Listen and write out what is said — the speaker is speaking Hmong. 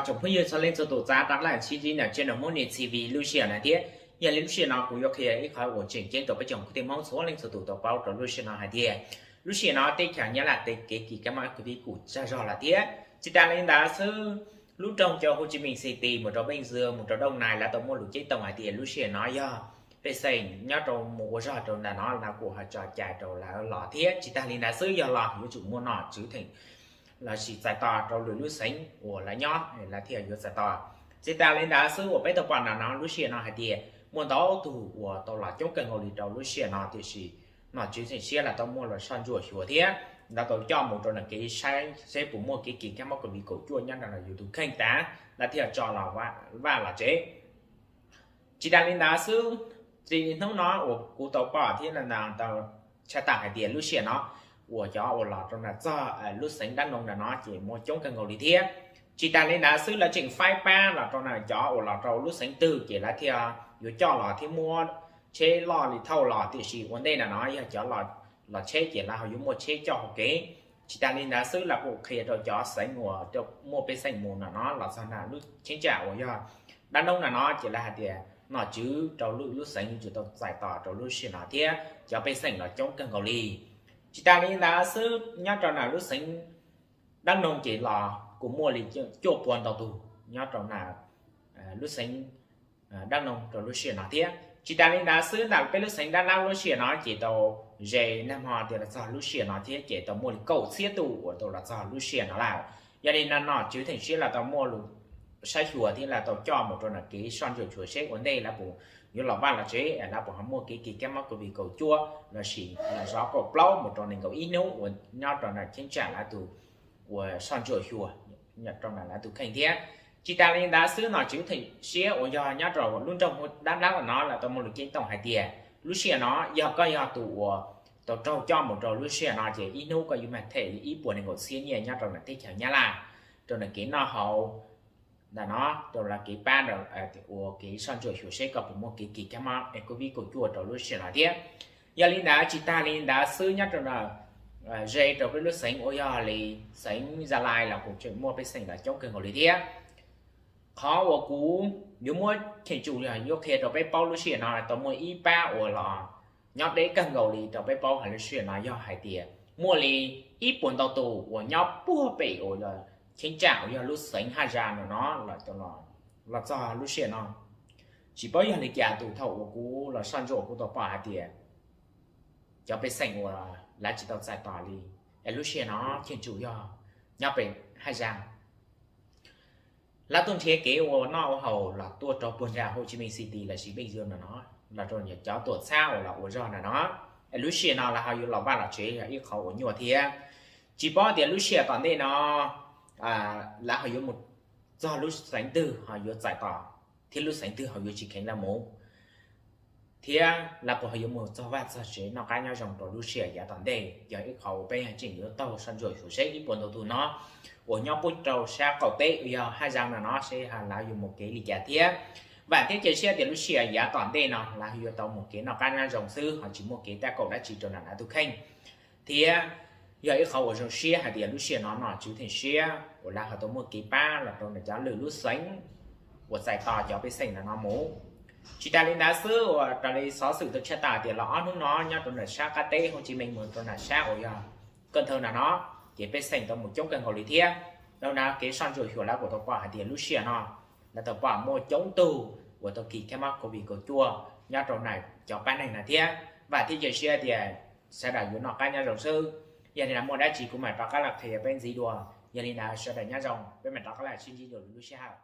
Tsoom phooj ywg txhua leej txhua tus txav rov qab los sib ntsib ntawm channel Hmoob News T V lub sij hawm no thiab. Yog li lub sij hawm no kuv yuav qhia ib qho uas tseem ceeb rau peb tsoom kwv tij Hmoob txhua leej txhua tus tau paub rau lub sij hawm no hais tias, lub sij hawm no teb chaws Nyab Laj tej kev kis kab mob covid kuj tsaug zog lawm thiab. Tsis tas li ntawd xwb, lub nroog cov Hồ Chí Minh City mus rau Bình Dương mus rau Đồng Nai lawv tau muaj lus ceeb toom hais tias lub sij hawm no yog pej xeem nyob rau mus ua zog rau ntawm no lawv kuj ho tso cai rau lawv los thiab. Tsis tas li ntawd xwb, yog los yuav tsum muaj nom tswv theem lossis txais tos rau lwm lub xeev uas lawv nyob lawv thiaj yuav txais tos. Tsis tas li ntawd xwb, uas peb tau pom ntawm no lub sij hawm no hais tias muaj ntau tug uas tau los coob kawg nkaus li rau lub sij hawm no, tiam sis nom tswv theem siab lawv tau muaj los soj ntsuam xyuas thiab lawv tau coj mus rau nram kev saib seb puas muaj kev kis kab mob covid kaum cuaj nyob rau ntawm yus tus kheej tas lawv thiaj tso los vaj los tsev. Tsis tas li ntawd xwb, txij hnub no uas kuv tau pom thiab tau tshaj tawm hais tias lub sij hawm no uas cov uas los rau nram txog lub xeev Đắk Nông ntawm no ces muaj coob kawg nkaus li thiab. Tsis tas li ntawd xwb, lawv tseem faib pab los rau nram cov uas los rau lub xeev twg ces lawv thiaj yuav coj los thiab muab tsheb loj li thauj los, tiam sis ua ntej ntawm no yog cov los tsheb ces lawv ho yuav muaj tsheb coj hauv kev. Tsis tas li ntawd xwb, lawv kuj qhia rau cov xeev uas muaj pej xeem mus ntawm no los txog nram lub cheeb tsam uas yog Đắk Nông ntawm no ces lawv hais tias nom tswv rau lwm lub xeev yuav tsum tau txais tos rau lub sij hawm no thiab cov pej xeem los coob kawg nkaus li. Tsis tas li ntawd xwb, nyob rau nram lub xeev Đắk Nông ces los kuj muaj li cuaj puas ntau tus nyob rau nram lub xeev Đắk Nông rau lub sij hawm no thiab. Tsis tas li ntawd xwb, nram peb lub xeev Đắk Lắk lub sij hawm no ces tau ze nag hmo tias los txog lub sij hawm no thiab ces tau muaj li kaum txhiab tus uas tau los txog lub sij hawm no lawm. Yog li no nom tswv theem siab lawv tau muaj lus saib xyuas thiab lawv tau coj mus rau nram kev soj ntsuam xyuas seb ua ntej lawv puas yuav los vaj los tsev, lawv puas ho muaj kev kis kab mob covid kaum cuaj lossis los zov kaum plaub mus rau nees nkaum ib hnub uas nyob rau nram cheeb tsam lawv tus uas soj ntsuam xyuas rau nram lawv tus kheej thiab. Tsis tas li ntawd xwb, nom tswv theem siab uas yog nyob rau lub nroog Đắk Lắk no lawv tau muaj lus ceeb toom hais tias lub sij hawm no yog koj yog tus uas tau raug coj mus rau lub sij hawm no ces ib hnub koj yuav mag them li ib puas nees nkaum txhiab nyiaj nyob rau nram teb chaws Nyab Laj, rau nram kev noj haus ntawm no, rau lawv kev pab ua kev soj ntsuam xyuas seb koj puas muaj kev kis kab mob covid kaum cuaj rau lub sij hawm no thiab. Yog li ntawd tsis tas li ntawd xwb, nyob rau nram ze rau peb lub xeev uas yog li xeev Gia Lai los kuj tseem muaj pej xeem los coob kawg nkaus li thiab. Qhov uas kuv yuav muab cheem tsum yog yuav qhia rau peb paub lub sij hawm no tau muaj ib pab uas los nyob deb kawg nkaus li rau peb paub hais lub sij hawm no yog hais tias muaj li ib puas ntau tus uas nyob puag pem uas cheeb tsam uas yog lub xeev Haj Zas no no los txog lub sij hawm no. Tsis paub yog li cas tus thaum uas kuv los soj ntsuam kuv tau pom hais tias cov pej xeem uas lawv tsis tau txais tos li es lub sij hawm no cheem tsum yog nyob pem Haj Zas. Lawv tuaj nrhiav kev ua noj ua haus los tuaj rau puag nram Hồ Chí Minh City lossis Bình Dương no no, los rau cov tuam txhab uas los ua zog no no, es lub sij hawm no lawv ho yuav los vaj los tsev yog ib qhov uas nyuaj thiab. Tsis paub tias lub sij hawm tom ntej no lawv ho yuav mus txog lub xeev twg ho yuav txais tos thiab lub xeev twg ho yuav tsis kheev lawv mus, thiab lawv puas ho yuav mus txog vaj txog tsev noj qab nyob zoo rau lub sij hawm yav tom ntej yog ib qhov uas peb tseem yuav taug soj ntsuam xyuas seb ib puas ntau tus no uas nyob puag rau sab qaum teb uas yog Haj Zas no no seb lawv yuav mus kev li cas thiab. Vam thiab cia siab tias lub sij hawm yav tom ntej no lawv yuav tau mus kev noj qab nyob zoo xwb ho tsis muaj kev tab kaum dab tsi rau nram lawv tus kheej. Thiab yog ib qhov uas zoo siab hais tias lub sij hawm no nom tswv theem siab uas lawv ho tau muaj kev pab los rau nram cov lwm lub xeev uas txais tos cov pej xeem no no mus. Tsis tas li ntawd xwb, uas raws li xov xwm tau tshaj tawm tias los ob hnub no nyob rau nram sab qab teb Hồ Chí Minh mus rau nram sab uas yog Cần Thơ no no ces pej xeem tau mus coob kawg nkaus li thiab. Dhau ntawd kev soj ntsuam xyuas lawv kuj tau pom hais tias lub sij hawm no lawv tau pom muaj coob tug uas tau kis kab mob covid kaum cuaj nyob rau nram cov pab neeg no thiab. Vam thiab cia siab tias sawv daws yuav noj qab nyob zoo xwb. Yog li ntawd muaj dab tsi kuv mam rov qab los qhia peb ntxiv dua. Yog li ntawd sawv daws nyob zoo, peb mam rov qab los sib ntsib dua lwm lub sij hawm.